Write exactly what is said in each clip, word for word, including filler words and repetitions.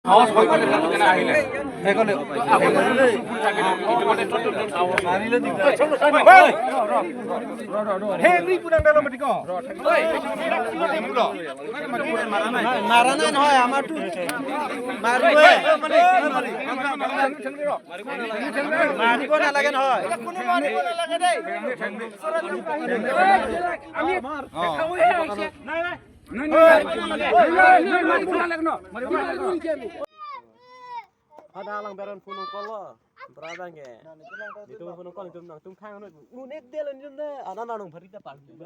He, ri punang dalam betik ko. Mara nang hoi, amar tu. Mari ko. Mari ko na lage hoi. Pada lang beron phone call lo. Berada nge. Itu phone call itu nangtum thang anu. Unek del anjum de. Ana nanung bari ta pagi.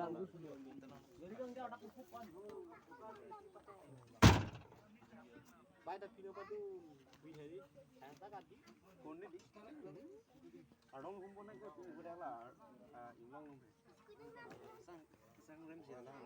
Bai ta pino padu. Bihari. Anta kati. Kone di. Arong humbo na ko tu udah la. Ah, imlang. Sang, sang rem siya lang.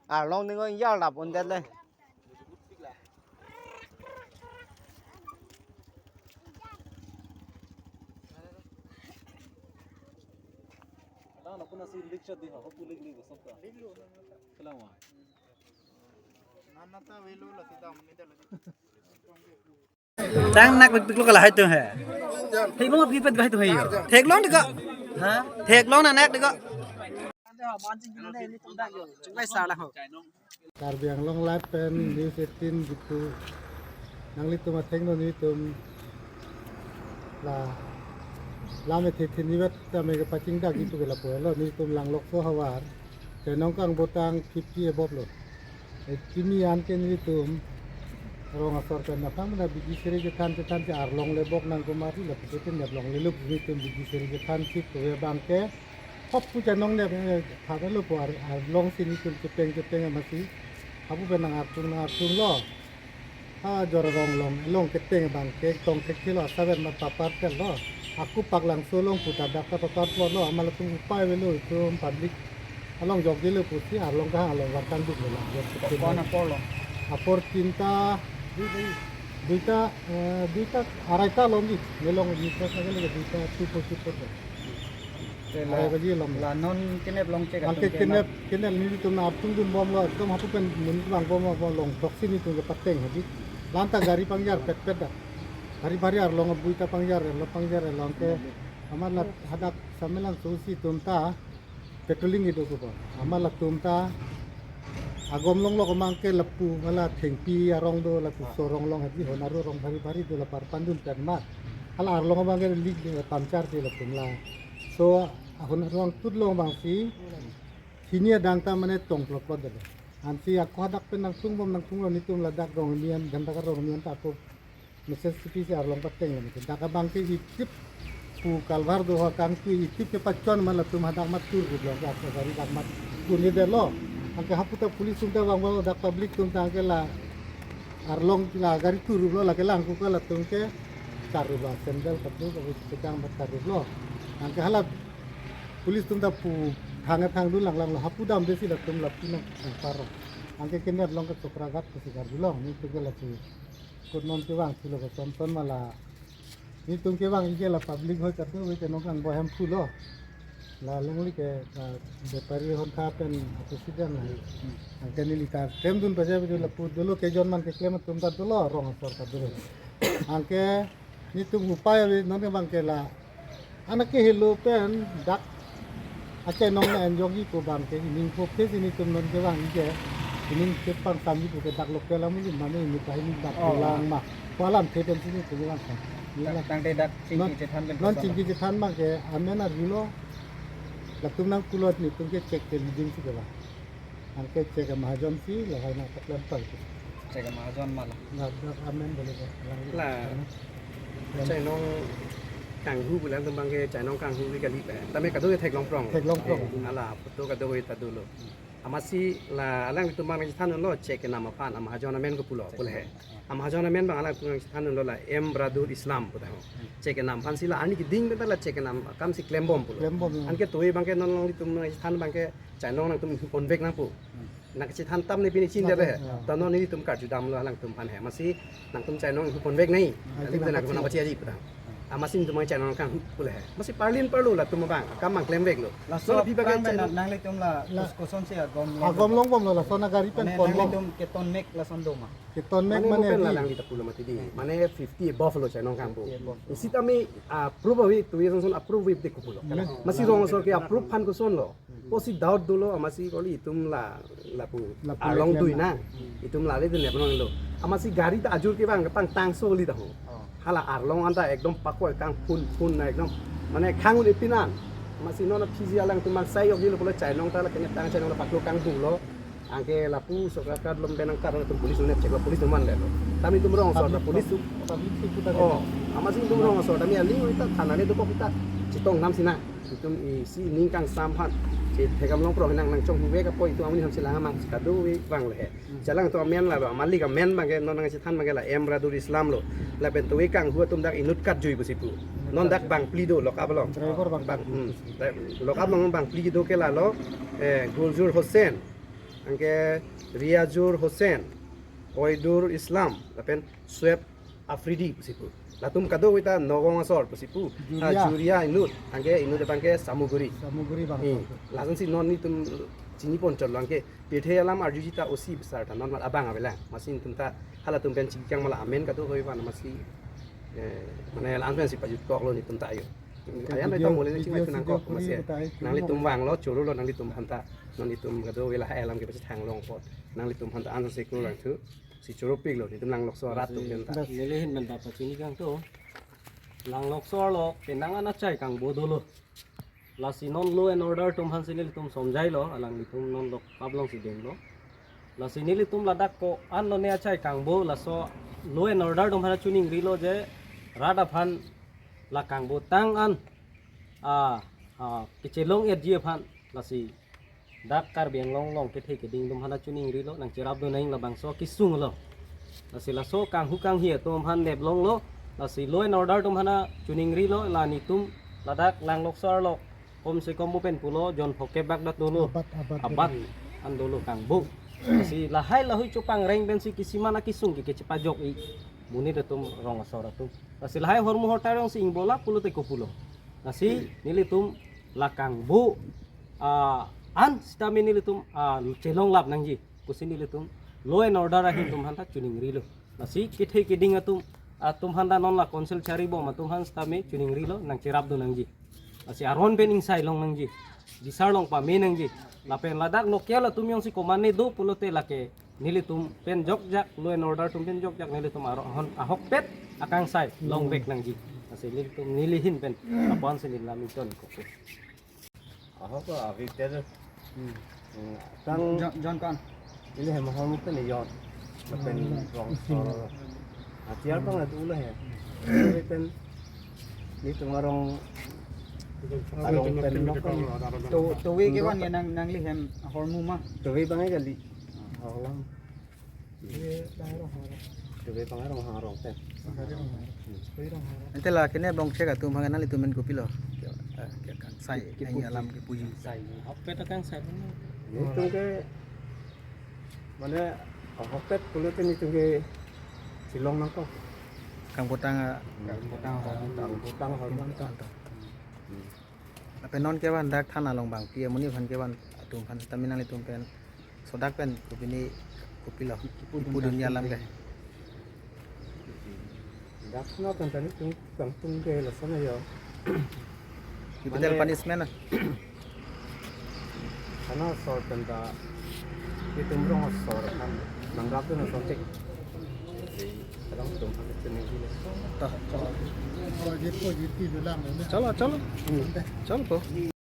Arlong ning ko yar lap on det le. Tang nak pik pik lo kala hai tu hai. Thek long phi pet hai tu hai yo. Thek long diko. Ha? Thek long na nak diko. Chungai sa la ho. Karbi Anglong Live pen News eighteen gitu. Nanglitum athengno nelitum la lam ethe the niwet tame kepachingdak gitu ke lapu lo, nelitum Langlokso havar Chainong Kangbotang fifty above lo. E, pini anke nelitum rong asor pen aphan na bidi seri chethan chethan si arlong le bok nang kumari lapu ke tin arlong le lup nelitum bidi seri chethan si tuwe abangke hop pu Chainong ne, eh, thada lo pu ar-, arlong si nelitum chepeng chepeng amatsi. Hapu pen nang artung nang artung lo. Ha jor rong long, long keteng abangke tong thek thilo asaber ma papar tel lo. Aku Paklangso along pu ta dak ta papar lo lo, amat latum upai avelo itum public along jokje lo pusi arlong kehang along wartang duk lo lang. Jok keteng. Kon apor lo? Apor tinta, duita, eh, duita, araita along di, melong di, terus lagi lagi duita, two four two four. Arai baji along. La non kenep long chek. Anke atum ke kenep, kenep nelitum na artung dun bom lo, ekdom hapu pen mun lang bom lo, long toksi nelitum ke pateng hadi. Lanta gari pangjar pet pet dak. Bhari bhari arlong abui ta pangjar, arlong pangjar, arlong ke amat la hadak Samelangso si atum ta patrolling ido ko. Amat latum ta agom long lo komang ke lapu hala thengpi arong do, lapu sorong long hadi hon aro rong bhari bhari do la par pandun pen ma. Hala arlong abangke lik, eh, pangjar si latum la. So, ahon arong tut long abang si, sini adang ta mane tong plot plot dele. Ansi ako hadak pen nangtung bom nangtung lo nelitum ladak rong mian, ganda ka rong mian ta ako message si pi si arlong pateng lo nelitum. Dak abangke itip pu kalvar do ha kangtui itip ke pachon ma latum hadak mat tur gublo ke ako gari dak mat kuni delo. Anke hapu ta police atum ta vang vang dak public atum ta anke la arlong la gari tur gublo lake lang kuka latum ke karu ba sandal katu kabu chekang mat karu lo. Anke hala police atum ta pu thang thang dun lang lang lo hapu dam desi latum lapu nang paro. Anke kenep long ke Chokraghat ke sikar dulong nelitum ke lasi. Kut non kevang si lo ke son son ma la. Nelitum kevang ike la public hoi katu ke nong kang bohem phu lo. La longli ke, ah, bepari hon tha pen president la. Anke neli ta klem dun paja bidi lapu dolo ke jon man ke klem atum ta dolo rong asor ta dolo. Anke nelitum upai ave non kevang ke la. Anak ke helo pen dak achainong na enjogi ko abangke ining ko ke si nelitum non kevang ike ining ke pang samji ko ke dak local amu mane ini tahi ini dak. Oh. Lang ma. Ko alamthe pen si nelitum kevang sa. Tang, tangte dak chingki chethan pen non kosong. Chingki chethan abangke amen arjulo. Latum nang kulot nelitum ke chek ke leading si kevang. Anke chek ke mahajon si lahai na tak lempar. Chek ke mahajon ma la. Na dak amen bole ko. La. Chainong Kanghu bulan tumbang ke Chainong Kanghu ke kali pe. Tame kado ke theklong prong. Theklong prong. Eh, hala photo kado ke ta dolo. Amatsi la alanglitum abang nangchethan unlo chek kenam aphan, amahajon amen ko pulo, pulo he. Amahajon amen abang alanglitum nangchethan unlo la M Bradul Islam pu ta ho. Chek kenam aphan si la arni keding pen ta la chek kenam akam si klembom pulo. Klembom, ya. Anke tovi abangke non alanglitum nangchethan abangke chainong nangtum hu ponvek nangpo. Hmm. Nangchethan tam ne pini chin Nang-, dele he. Ya. Ta non nelitum karju damlo alangtum aphan he. Amatsi nangtum chainong hu ponvek nai. Ah, Kali itu pu ta nangtum nangpachi. Nangpachi aji pu ta. Amatsi nelitum chainong kanghu pulo he. Amatsi parlin parlo latum abang akam abang klemveklo. Laso non aphi abangke aphrang pen chainong nanglitum la La- kus-, kosonsi agom long. Agom longbomlo, laso nagari pen Mane ponbom. Nanglitum keton mek lason do ma? Keton mek Mane mane mo pen di. Lalang di ta pulo mati di. Mane fifty above lo chainong kanghu. Fifty above. Isi tame, ah, proof avi tu ye son son approve avi de ko pulo. Mane Amatsi rong asor ke approve aphan kosonlo. Pusi doubt dolo, amatsi kali itum la, lapu Lapu arlong lek dui lem na. Itum la le de nep nanglo. Amatsi gari ta ajur ke abang pangtangso kali ta ho. Oh. Hala arlong anta ekdom pakoi kangphun phun na ekdom. Mane khang un-e pin an. Amatsi non aphi si alangtum abang sai yok dilo pulo chainong ta la kene tang chainong la paklo kanghulo. Anke lapuson ka card lom benang card atum police un-e check lo police atum man le lo. Tame itum rong asor ta Public police tu. Public tu kita Oh, amatsi itum rong asor tame aling ita thana le dokok ita chetong nam sina. Itum isi ning kangsam aphan. Chethek am long pro nang nangchonghu vek apot itum amonit aphan si lang amang si kadokave vang le he. Hmm. Jalang itum amen la lo, amalik amen abangke non nangchethan abangke la M Bradul Islam lo. Lapen tovi kanghu atum dak inut karju pusi pu. Non dak bangphli do lock up along. Driver bang Bang, hmm. Lock up along bangphli do ke la lo, eh, Guljur Hussain, anke Riazur Hussain, Oidur Islam, lapen Sueb Afridi pusi pu. Latum kadokave ta Nagaon asor pusi pu. Juria. Ah, Juria inut, anke inut abangke Samuguri. Samuguri bang. Hmm. Lason si non nelitum chini pon chot lo anke. Pirthe alam arjuji ta O C besar ta non mal abang avelang. Amatsi nelitum ta halatum pen chingkang mala amen kadokave abang amatsi, eh, mane la-an pen si pajutkoklo nelitum ta ayo. Ayan video, ta mole nang video, chingmai video tunang kok kuri amatsi. Nanglitum vanglo, choro lo nanglitum aphan ta. Non nelitum kadokave lahai alam kepachethang long apot. Nanglitum aphan ta answer si klo lang thu. Si choropiklo, nelitum Langlokso arat atum pen ta. Neli ahin pen ta pachini kangtung. Langlokso arlo, penang an achai kangbo dolo. Lasi non law and order atum aphan si nelitum somjailo, alanglitum non lock up along si denglo. Lasi nelitum ladak ko-an lone achai kangbo, laso law and order atum aphan chuningrilo je rat aphan la kangbotang an, a, a, kechelong-etji aphan, lasi dak Karbi Anglong along kethe keding atum aphan chuningrilo, nangcherap dun nang labangso kesung lo. Lasi laso kanghu kanghi atum aphan neplonglo, lasi law and order atum aphan chuningrilo, la nelitum ladak Langlokso arlo, kom se kom mo pen pulo, jon phokep bak dak dolo. Abat, abat, abat dolo. An dolo kangbo. Lasi lahai lahui chopangreng pensi kisiman akesung ke kechepajok-i. Monit atum rong asor atum. Lasi lahai hormu hortar along si ingbola pulote ko pulo. Lasi nelitum la kangbo, ah, an sitame nelitum, ah, chelonglap nangji. Pusi nelitum law and order ahin atum aphan ta chuningrilo. Lasi kethe keding atum, atum aphan ta non la council charibom atum aphan sitame chuningrilo nangcherap dun nangji. Lasi aron pen ingsai long nangji. Disar long pame nangji. Lapen ladak local atum jongsi komatne do pulote lake nelitum pen jokjak, law and order atum pen jokjak nelitum aro-, ahon, ahokpet akangsai longvek nangji. Lasi nelitum neli ahin pen aphan si neli lam ington kok. Ahok ko avi tel. Hmm. Hmm, tang Jon, Jon ko-an? Ili hem ahormu pen Jon. Lapen rong asor. Atiar bang adu lah ya. Lapen nelitum arong, arong pen nok kan. To, tovi kevan ya nang, nangli hem ahormu ma? Tovi bang kali. Ahok lang. Tovi bang arong harong pen. Ante la kene bongchek atum aphan nanglitum pen kopilo? Ke, eh, ke kangsai, ke, ke nang puji. Alam kepuji. Sai, ahokpet akangsai. Nelitum ke, mane, ahokpet pulote nelitum ke chelong nangkok. Kangbotang, ah, kangbotang ahok. Kangbotang ahok. Kangbotang. Hmm. Lapen non kevan dak thana along bangpi amonit aphan kevan atum aphan sitame nanglitum pen sodak pen kopine kopilo? Kipu dun, kipu dun ya alam ke. Dak thana pen tani tung kangtung ke lason ya. Capital mane punishment na? Thana asor pen ta itum rong asor kan nangrap dun asonthek. Kadang atum aphan chuningrilo. Ta. Chalo, chalo. Hmm. Chalo po.